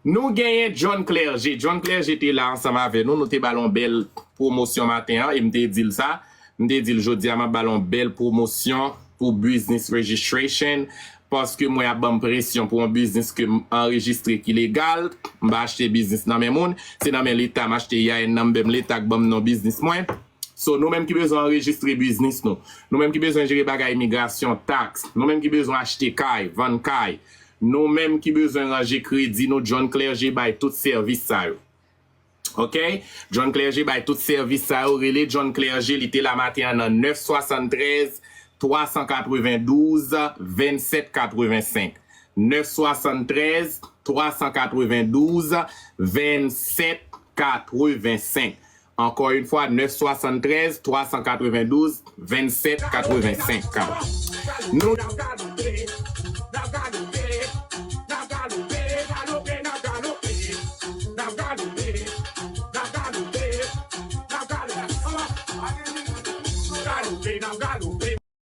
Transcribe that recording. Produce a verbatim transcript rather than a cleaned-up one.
Nou genyen John Clergé. John Clergé te la ansanm avè nou. Nou te ba l yon bèl pwomosyon maten an e m te di l sa. M te di l jodi a m ap ba l yon bèl pwomosyon pou business registration. Paske mwen ap ban m presyon pou yon biznis ke m anrejistre ki legal. M pa achte biznis nan men moun. Se nan men Leta m achte E I N number m, Leta k ban m non biznis mwen. So, nou menm ki bezwen anrejistre biznis nou, nou menm ki bezwen jere bagay imigrasyon, taks, nou menm ki bezwen achte kay, vann kay, nou menm ki bezwen ranje kredi nou, John Clergé bay tout sèvis sa yo. Ok? John Clergé bay tout sèvis sa yo. Rele John Clergé, li te la maten an nan nèf swasann trèz, twa san katrevendouz, vennsèt katrevensenk. Nèf swasann trèz, twa san katrevendouz, vennsèt katrevensenk. Ankò yon fwa, nèf swasann trèz, twa san katrevendouz, vennsèt katrevensenk. Nou